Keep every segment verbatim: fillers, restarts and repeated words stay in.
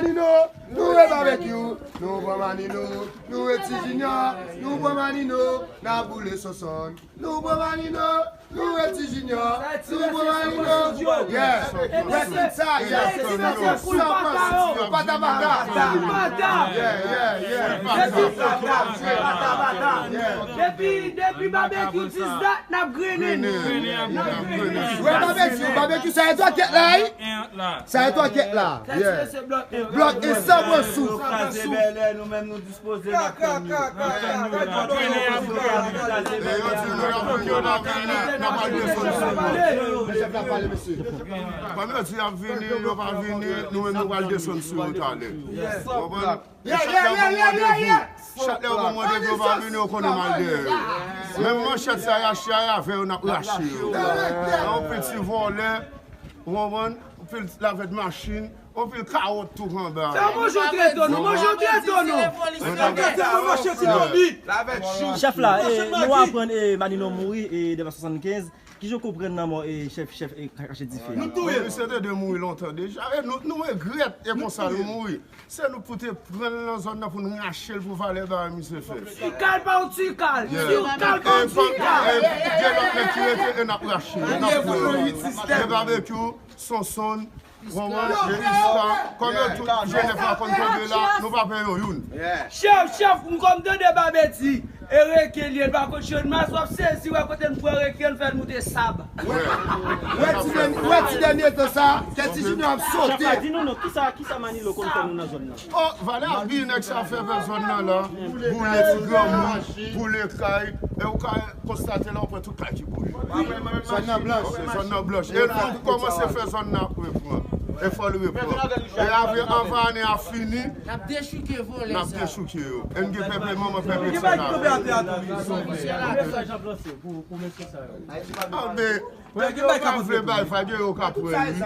Manino, nou e Babekyou, nou pran Manino, nou e Ti Junior, nou pran Manino, n ap boule Sonsonn. Nou pran Manino, nou e Ti Junior, nou pran Manino. Yeah, yeah, se sa, yeah. San pata, pata, pata. Yeah, yeah, yeah. Depi, depi Babekyou dis dat, n ap grennen. N ap grennen. Wè Babekyou, Babekyou, sa e twa kèt la, wi. Sa e twa kèt la. Yeah. Blòk e san pran sou. Kraze Bèlè, nou menm nou dispoze n ap tann yo. N ap tann yo la. E yo di nou y ap vini, yo pa vini, n ap al desann sou yo. Kòm yo di y ap vini, yo pa vini, nou menm nou pral desann sou yo talè. Konprann? Chak lè yo ban nou randevou, chak lè yo ban nou randevou, yo pa vini, yo konnen m al dèyè yo. Menm manchèt sa y achte a, avè yo n ap rache yo. Anpil ti vòlè, ou konprann? Anpil lavèt machin, anpil kawòt tou anba. Sa manje w trete nou, manje w trete nou. Chèf la, e, nou aprann e Manino mouri e de swasann kenz. Kijan w konprann lanmò e chèf, chèf e Kachèt Dife a? Nou touye l. Misye te dwe mouri lontan deja. E nou, nou regrèt e konsa l mouri. Se nou pou te pran l nan zòn nan pou n rache l pou valè bagay misye fè. Ti kal pa w ti kal. Yeah. Ti kal pa w ti kal. E, e, gen lòt nèg ki rete e n ap rache yo, n ap pran yo. E Babekyou, Sonsonn, Ronron, e Iska, kòm yo tout Jenèf la konn tonbe la, nou pa pè yon youn. Chèf, chèf, m kòm tande Babe di, e reke l ye, l pa konn Channmas, w ap sezi wè kote n pran reke, n fè l moute sab. Wè. Wè ti dèn-, wè ti dènye tan sa, kè Ti Junior ap sote. Chèf la, di nou non, kisa, kisa Manilo konn fè nou nan zòn nan? Oh, valè abi nèg sa fè fè zòn nan la. Boule ti granmoun, boule kay. E ou ka konstate la, ou pran tout kay ki boule. Zòn nan blanch. Ok, zòn nan blanch. E nou kòmanse fè zòn nan reprann. E fò l reprann. E avè anvan ane a fini, n ap dechouke vòlè sa. N ap dechouke yo. E n gen pèp manman pèp et cetera. Ah, men, nèg yo pa vle bay fay, yo ka pran li.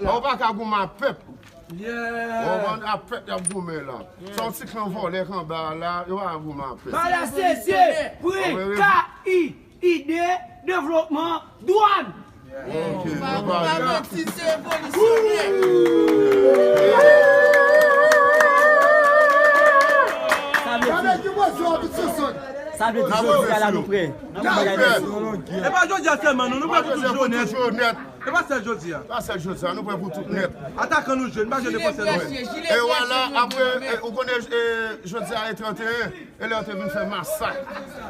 Ou pa ka goumen ak pèp. Ou konprann, ak pèp y ap goumen la. Se yon ti klan vòlè k anba a la, yo pa goumen ak pèp. Bagay la se, se, pri, ka, i, ide, devlopman, dwàn. Ok, nou pa manti, se revolisyonè. Sa vle di, sa vle di jodi a la nou prè. E pa jodi a sèlman, non, nou prè pou tout jounen. E pa sèl jodi a. Pa sèl jodi a, nou prè pou tout nèt. Atakan nou jwe, nou pa jwe defansè nou menm. E vwala, apre, e, ou konnen, e, jodi a e trannteyen, e lè yo te vin fè masak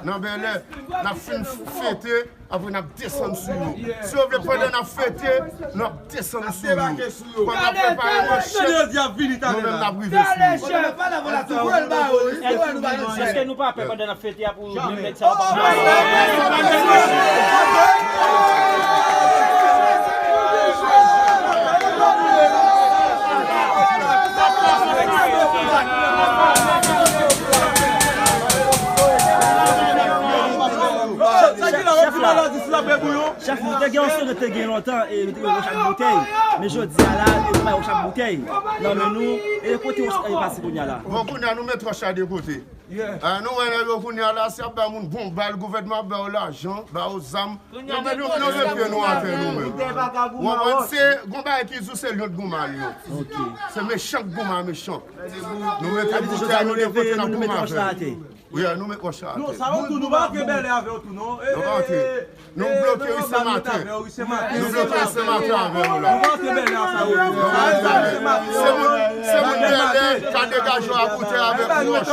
nan Bèlè, n ap fin fete, apre n ap desann sou yo. Si yo vle pandan n ap fete, n ap desann sou yo. Pandan n ap prepare manchèt, nou menm n ap rive sou yo. Èske nou pa pè pandan n ap fete a pou menm nèg sa yo pa pran? Chèf la, chèf, nou te gen yon seri te gen lontan, e nou te gen wòch ak boutèy. Men jodi a la, e nou pa wòch ak boutèy nan men nou, e kote wòch e pase kounye a la? Bon, kounye a nou met wòch la de kote. Ah, nou wè nèg yo kounye a la, si y ap ba moun bon bal, gouvènman ap ba yo lajan, ba yo zam. Nou, nou, nou met pye nou atè nou menm. Ou konprann, se gon bagay ki di w se lyon k goumen ak lyon. Se mechan k goumen ak mechan. Nou mete boutèy nou de kote, n ap goumen avè yo. Wi, nou met wòch la atè. Non, sa yo tou, nou pa antre Bèlè avè yo tou, non. Nou pa antre. Nou bloke ri Sen Maten. Nou bloke ri Sen Maten avè yo la. Nou pa antre Bèlè a sa yo tou. Se moun, se moun Bèlè ka degaje yo a boutèy avèk wòch.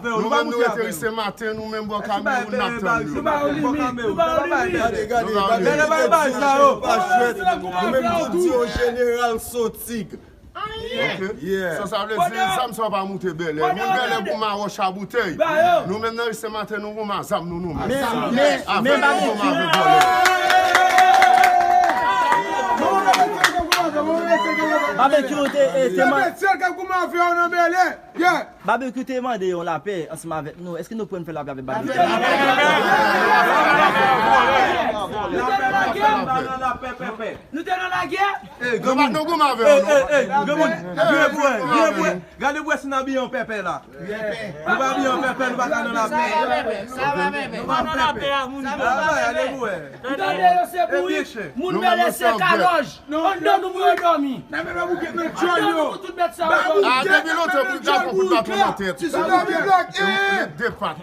Nou menm nou rete ri Sen Maten, nou menm bò Kamewoun n ap tann yo. Nou ba yo limit, nou ba yo limit. Gade, gade, gade. Bèlè bay bay sa yo. Pa jwèt. Nou menm nou di yo jeneral Sotig. Ok. So sa vle di, zam sa yo pa moute Bèlè. Moun Bèlè goumen a wòch a boutèy. Nou menm nan ri Sen Maten, nou goumen a zam nou, nou menm. Men, men, men Babekyou, Babekyou te, e, te man- Se sèl k ap goumen avè yo nan Bèlè. Yeah. Babekyou te mande yon lapè ansanm avèk nou. Èske nou prè n fè lapè avèk Babekyou? Nou te nan lagè. Yo pa t nan goumen avè yo non. Gade pou wè, gade pou wè si n abiye an pèpè la. Nou pa abiye an pèpè, nou pa ka nan lapè. Nou pa nan lapè a moun. Tande yo se bouyik, moun bèlè se kalòj. Anndan nou pou yo dòmi. Anndan nou pou tout bèt sa yo dòmi. A depi lontan bouyik la pran kout baton nan tèt. Li ret de pat.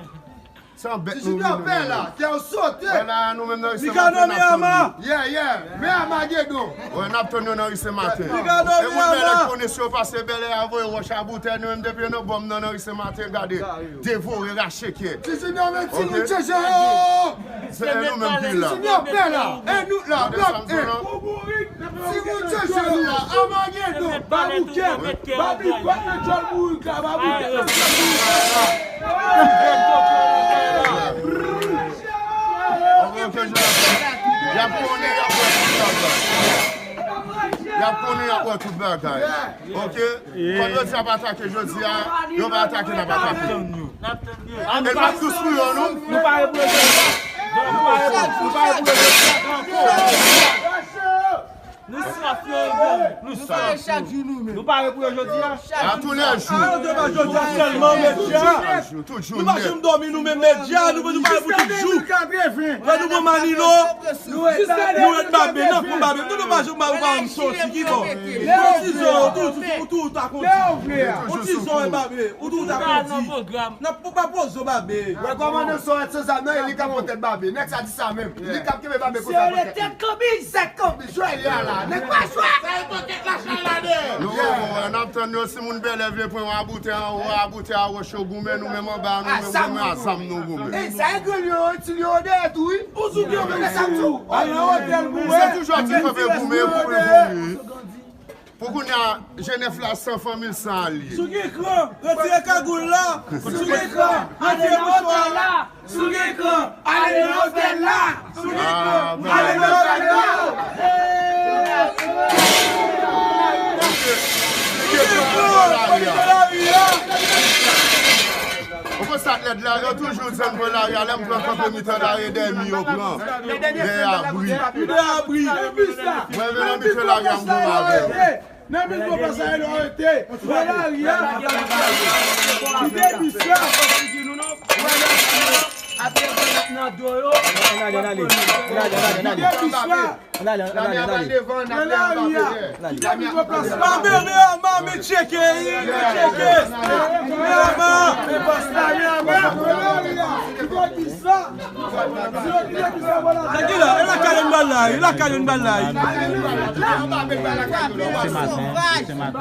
Se yon bèt nou ri nou menm. Wè la nou menm nan restoran n ap tann yo. Yeah, yeah. Men Amagedon. Wè n ap tann yo nan ri Senmaten. E moun bèlè konnen si yo pase bèlè a voye wòch a boutèy nou menm depi yo nan bòm nan nan ri Senmaten gade. Devore rache kè. Titi nòm e timoun tchèchè yo. Se nou menm ki la. Titi nòm pè la. E nou la blòk e. Timoun tchèchè yo la. Amagedon. Babouket. Babi bat nan djòl bourik la. Babouket nan djòl bourik la. Y ap konnen y ap wè tout bagay. Y ap konnen y ap wè tout bagay. Ok? Kòm yo di y ap atake jodi a, yo va atake n ap atake. E n p ap dous pou yo non. Nou pare pou yo jodi a. Nou pare pou yo jodi a. Nou saf yo. Nou saf. Nou pare pou yo jodi a. A tou lè jou. Yo devan jodi a sèlman medya. Nou pa janm dòmi nou menm medya, nou pare pou tout jou. Lè nou pran Manilo, nou ret Babe, nan pran Babe. Nou pa janm Babe pa m soti ki bò. Ou ti zò, ou tou, ou tou ta kondi. Ou ti zò e Babe, ou tou ta kondi. Nan pou pa pozo Babe. Wè kòman nou sou èt se zam nan e li ka pran tèt Babe. Nèg sa di sa menm. Li k ap kenbe Babe konsa pran tèt li. Tèt kanbiz. Tèt kanbiz. Jwè li a la. Nèg pa jwè. Sa e pran tèt la chalade. Nou wè n ap tann yo si moun bèlè vle pran yon aboutèy anwo, aboutèy a wòch yo goumen, nou menm anba a nou menm goumen, a zam nou goumen. Ey sa e grenn yo, ti yo dèyè tou wi. Ou sou grenn yo sa tou. Al nan otèl pou wè. Se toujou ap di kanpe goumen pou evolye. Pou kounye a, Jenèf la san fanmi l san alye. Sou gen kran, retire kagoul la. Sou gen kran, retire mouchwa la. Sou gen kran, ale nan otèl la. Sou gen kran, ale nan otèl la. Sou gen kran, ale nan lari a. Ou konn sa k lèd la, yo toujou di m pran lari a, lè m pran kanpe mitan lari e dèyè mi yo pran. Dèyè abri. Mwen vin nan mitan lari a m goumen avè yo. Nan mitan plas la yo arete. Pran lari a. Kite bis la. Pran lari a. Apre pran nan do yo. Kite bis la. Lame a pral devan, n ap leve anba peyè. Lame a pral devan. Babe, men ama, men tcheke, men tcheke. Men ama, men bòs la, men ama. Sa ki la, e lakay yo n pral la, e lakay yo n pral la.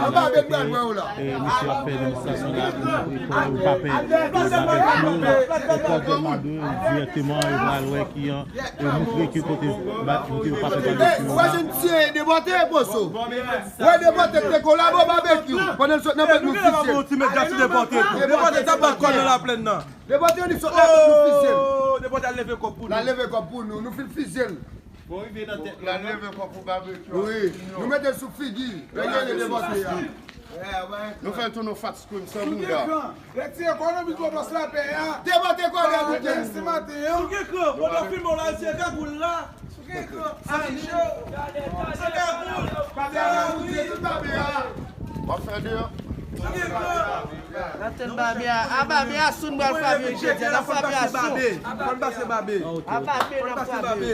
Anba bèt pral wè w la. Misye ap fè demonstrasyon la pou yo pa pè. Babekyou, e kòdèman de yo dirèkteman, yo pral wè ki an. Yo montre ke kote ba- kote yo pa fè Babekyou. Ou wè jwenn ti debòte poso. Ou wè debòte te kolabo Babekyou. Pandan l sot nan bèt nou fizye l. Ti medya sou debòte. Debòte t ap bat kò l nan laplèn nan. Debòte li sot la bèt nou fizye l. Debòte al leve kòb pou nou. L al leve kòb pou nou. Nou fin fizye l. Bon rive nan tèt la. L al leve kòb pou Babekyou. Wi. Nou mete l sou figi. Règle debòte a. Nou fè l tounen yon fat scream san bouda. Retire kò nan mitan plas lapè a. Debòte kò nan mitan. Sou gen kran, pandan w filme w la, retire kagoul la. Sou gen kran. Sa ki cho. Sa kagoul. Sa kagoul. W ap fè deyò. Sou gen kran. N ap tann Babe a. A Babe a sou n pral frape jodi a. N ap frape a sou. Fò n pase Babe. A Babe n ap frape.